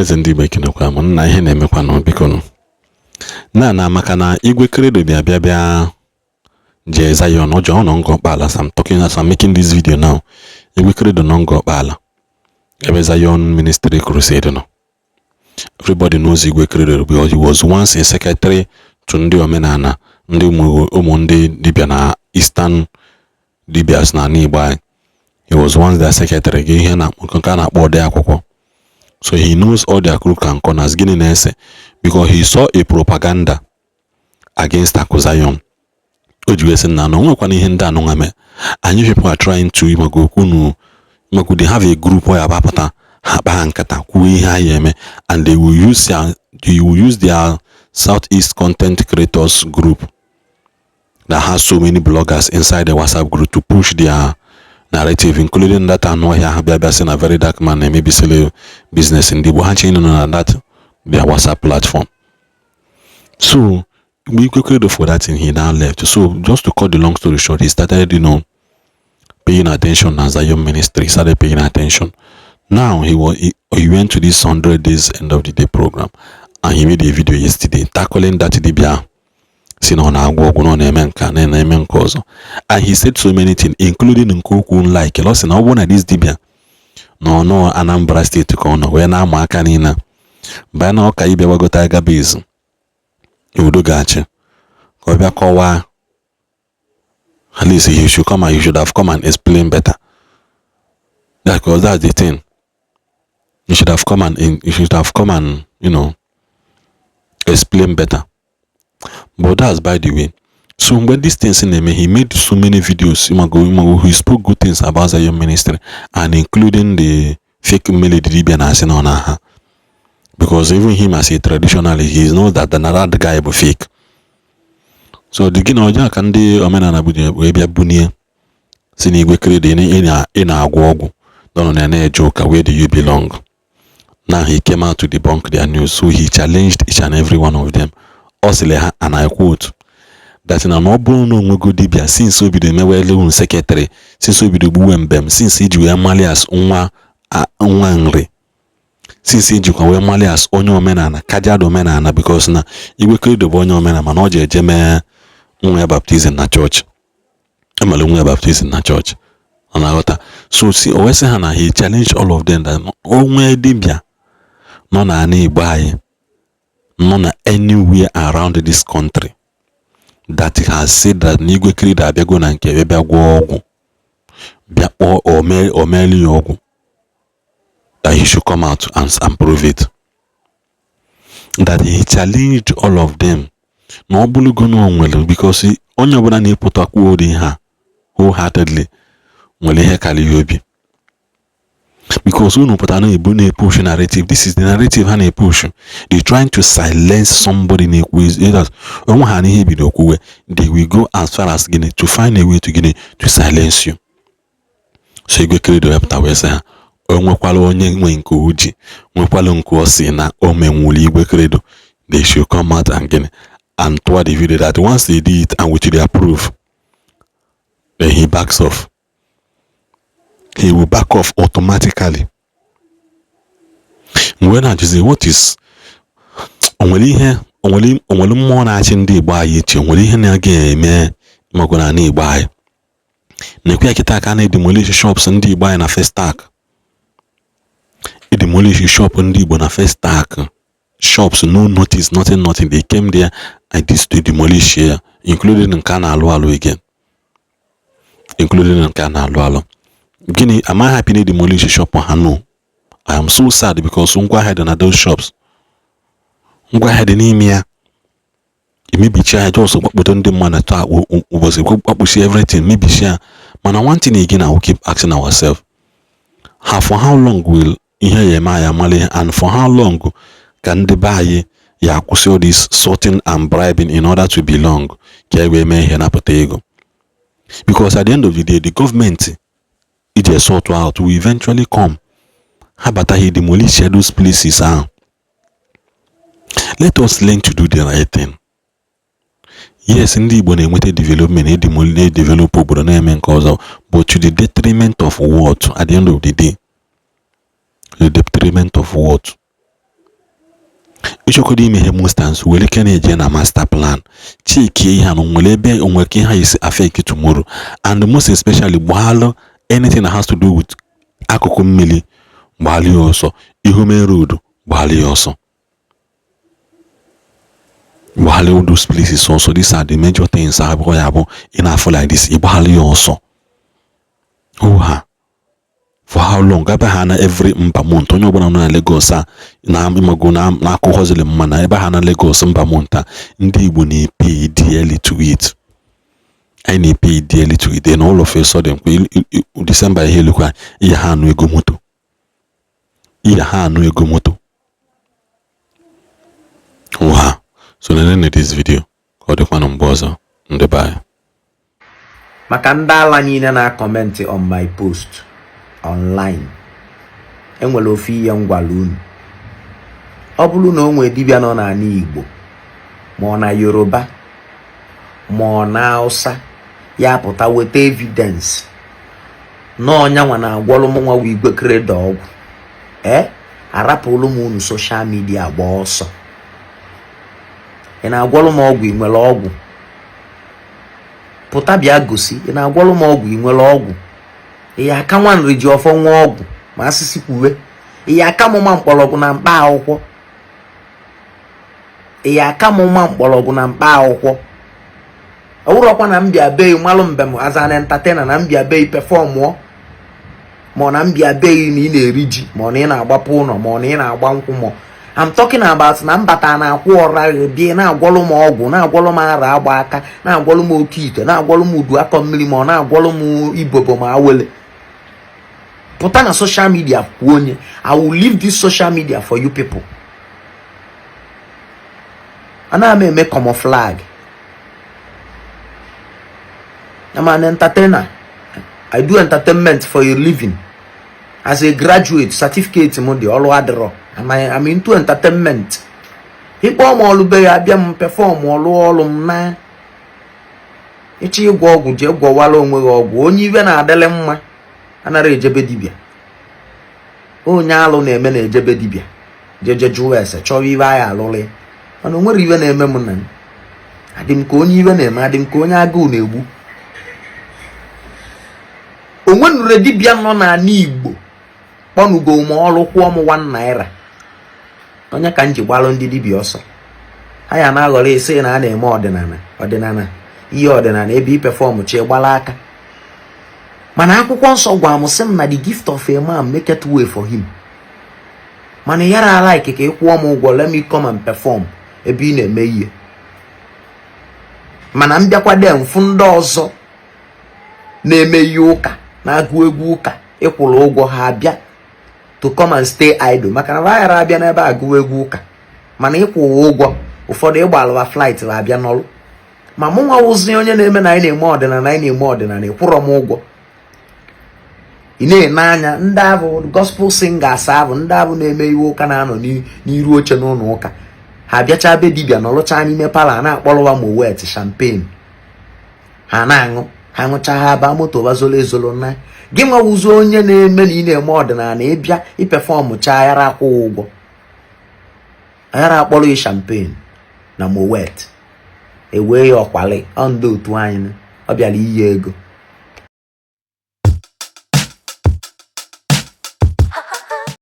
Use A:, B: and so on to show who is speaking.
A: Ọhaneze ndị Igbo, ekenekwa m nna. Ihe na-emekwanụ, biko na na maka na Igwe Credo bịa bịa bịa jee Zion. Ọ nọ Ngor Okpala as I'm talking, as I'm making this video now. Igwe Credo nọ Ngor Okpala, ebe Zion Ministry Crusade nọ. Everybody knows Igwe Credo because he was once a secretary to ndị omenala, ndị ụmụ ndị dibịa na Eastern dibias na ala Igbo anyị. He was once their secretary, gị ihe na nke a na-akpọ ode akwụkwọ. So he knows all their crook and corners. Gịnị na-ese? Because he saw a propaganda against Aku Zion, o ji wee sị na o nwekwana ihe ndị anụnwa mee. Anyị, people are trying to ịmago unu ịmago, they have a group ọ ya bapụta, ha kpaa nkata, kwuo ihe ha ya eme, and they will use their Southeast content creators group that has so many bloggers inside the WhatsApp group to push their narrative, including that anụ ọhịa ha bịa bịa sị na Very Dark Man na-emebisili business ndị Igbo. Ha chinye nọ na that their WhatsApp platform. So mgbe Igwe Credo for that thing, he now left. So just to cut the long story short, he started paying attention na Zion Ministry. He started paying attention. Now he went to this 100 days end of the day program and he made a video yesterday tackling that dibia si na ọ na-agwọ ọgwụ, na ọ na-eme nka, na na-eme nke ọzọ, and he said so many things, including nke okwu like ọ sị na ọ bụrụ na this dibia na ọ nọ Anambra State ka ọ nọ wee na-ama aka niile banye na ọka ịbịa gbagote Agabaze, udo ga-achị, ka ọ bịa kọwaa. At least he should come and he should have come and explain better that, because that's the thing, he should have come and explain better. But that's by the way. So mgbe these things na-eme, he made so many videos ịmago ịmago. He spoke good things about Zion Ministry and including the fake melody dibia na-asị na ọ na ha, because even him as a traditionalist, he knows that the that guy bụ fake. So dị gị na ọjọọ ka ndị omenala bụ wee bịa bunie si na Igwe Credo ị na-agwọ ọgwụ nọ na na-eje ụka. Where do you belong now? He came out to debunk their news. So he challenged each and every one of them. Ọ sịrị ha, and I quote, that na ọ bụrụ na onwego dibia since o bido emewele unu secretary, since o bido gbuwe mbem, since iji wee mali as nwa nwa nri, since ijikwa wee mali as onye omenala kajad omenala, because na Igwe Credo bụ onye omenala, mana ọ ji eje mee nwa ya baptism na chọọchị, emere nwa ya baptism na chọọchị, ọ na-aghọta. So si o wee sị ha na he challenge all of them that o nwee dibia nọ n'ala Igbo anyị, nọ na anywhere around this country, that has said that na Igwe Credo abịago na nke ebe bịa gwọọ ọgwụ, bịa kpọọ omeli ya ọgwụ, that he should come out and prove it. That he challenged all of them na ọ bụrụgo na o nwere, because onye ọbụla na-epụta kwuo ụdị ihe a wholeheartedly nwere ihe karịrị obi, because unu pụtara na-ebu na-epush narrative. This is the narrative ha na-epush. They trying to silence somebody na-ekwu that onwe ha n'ihe bido kwuwe. They will go as far as gịnị to find a way to gịnị to silence you. So Igwe Credo wepụta wee sị ha o nwekwala onye nwe nke o ji nwekwala nke ọ si na o menwuru Igwe Credo, they should come out and gịnị and toward the video, that once they did it and with their proof, then he backs off. He will back off automatically. Mgbe na-ajụzi, what is onwere ihe onwere onwere mmụọ na-achị ndị Igbo anyị iche, onwere ihe na-aga eme maka na ala Igbo anyị na-ekwe ya kịta ka a na-edemolish shops ndị Igbo anyị na Festac, edemolish shop ndị Igbo na Festac shops, no notice, nothing, nothing. They came there and this to demolish ya, including nke a na-alụ alụ again, including nke a na-alụ alụ. Gịnị? Am I happy na demolish shop ha? No, I am so sad, because ngwaahịa dị na those shops, ngwaahịa dị n'ime ya. Emebichi ya, just gbakpọdo ndị mmadụ taa ụbọchị, gbakpụchi everything, mebichi ya. Mana one thing again, I will keep asking ourselves, ha for how long will ihe ya eme anyị amali, and for how long ka ndị be anyị ya akwụsị all this sorting and bribing in order to belong, ka e wee mee ihe napụta ego? Because at the end of the day, the government iji sort out will eventually come. Ha bataghị, demolish those places ahụ. Let us learn to do the right thing. Yes, ndị Igbo na-enweta development, na-edevelop obodo, na-eme nke ọzọ, but to the detriment of what? At the end of the day, the detriment of what? Ịchọkwado ime ihe most times, were ike na-eje na master plan, checkie ihe a na nwere ebe onwere ka ihe a esi affect tomorrow. And most especially, gbaalụ anything that has to do with akụkụ mmiri, gbaalụ ya ọsọ. Ihu main road, gbaalụ ya ọsọ, gbaalụ all those places ọsọ. These are the major things abụọ ya bụ ị na-afụ like this, ịgbaalụ ya ọsọ. Oh, ha, for how long ebe ha na every mba month, onye ọbụla nọ na Lagos a na ịmago na na-akụghọzili mma na ebe ha na Lagos mba month a, ndị Igbo na-epay dearly to it. Anyị na-epay dearly to it. Then all of a sudden, kwa December ihe elukwa, iya ha anụ ego moto, iya ha anụ ego moto ha. So nenene this video ka ọ dịkwanụ mgbe ọzọ. Ndị be anyị.
B: Maka ndị ala niile na-acomment on my post online, enwere ofe ihe m gwara unu. Ọ bụrụ na o nwee dibịa nọ n'ala Igbo, ma ọ na Yoruba, ma ọ na Hausa, ya pụta weta evidence na ọnyanwa na-agwọrọ m nwa Igwe Credo ọgwụ, ee, arapụrụ m unu social media gba ọsọ. Ị na-agwọrọ m ọgwụ, ị nwere ọgwụ, pụta bịa gosi. Ị na-agwọrọ m ọgwụ, ị nwere ọgwụ, ị ya aka nwa nri ji ọfọ nwa ọgwụ ma asịsị kwuwe. Ị ya aka mụma mkpọrọgwụ na mkpa akwụkwọ, ị ya aka mụma mkpọrọgwụ na mkpa akwụkwọ. Ọ bụrụkwa na m bịa be malụ mbem as an entertainer, na m bịa be performụọ, ma ọ na m bịa be na ị na-eri ji, ma ọ na ị na-agbapụ ụlọ, ma ọ na ị na-agba nkwụ, ma I'm talking about na mbata na-akwụ ọra bie, na-agwọlụ m ọgwụ, na-agwọlụ m ara agba aka, na-agwọlụ m oke ite, na-agwọlụ m udu akọ mmiri, ma ọ na-agwọlụ m ibobo ma awele, pụta na social media kwuo onye. I will leave this social media for you people. Anaghị m eme camouflage. I'm an entertainer. I do entertainment for a living. As a graduate, certificate m dị, ọrụ adịrọ. I'm into entertainment. Ịkpọ m ọlụ be ya, abịa m perform ọlụ ọrụ m. Na ịchọ ịgwọ ọgwụ, jee gwọwara onwe gị ọgwụ. Onye iwe na-adịlị mma anara ejebe dibịa. Onye alụ na-eme na-ejebe dibịa, jeje jụọ ese, chọwa iwe anyị alụrụ ya. Mana o nwere iwe na-eme m na adị m ka onye iwe na-eme, adị m ka onye agụụ na-egbu. Onwenure dibịa nọ n'ala Igbo kpọnugo m ọrụ kwụọ m ₦1. Onye ka m ji gbalụ ndị dibịa ọsọ? Ha ya na-aghọrọ isi na a na-eme ọdịnala, ọdịnala, ihe ọdịnala, ebe iperform chi gbala aka. Mana akwụkwọ nsọ gwa m sị m na the gift of a man maketh way for him. Mana yara like ka ị kwụọ m ụgwọ, let me come and perform ebe ị na-eme ihe. Mana m bịakwa de mfu ndị ọzọ na-eme ihe ụka, na-agụ egwu ụka, ịkwụrụ ụgwọ, ha abịa to come and stay idle, maka na ha abịa n'ebe agụ egwu ụka, mana ịkwụwa ụgwọ, ụfọdụ ịgbalụwa flight ha abịa n'ọrụ. Ma mụ nwa wụzi onye na-eme na anyị na-eme ọdịnala, anyị na-eme ọdịnala, ịkwụrọ m ụgwọ, ị na-ene anya ndị ahụ gospel singers ahụ, ndị ahụ na-eme iwe ụka, na-anọ n'iru oche n'ụlọ ụka, ha bịacha be dibịa, nọrụcha n'ime parlour, na-akpọrọwa Moet champagne, ha na-aṅụ. Ha ṅụcha, ha baa moto, bazolo ezolo. Na gị nwawụzi onye na-eme na ị na-eme ọdịnala, ịbịa iperform chaa, yara akwụghị ụgwọ, ayara akpọrọ ya champagne na Moet, ewee ya ọkwali ọ ndị otu anyị ọ bịara iyi ego.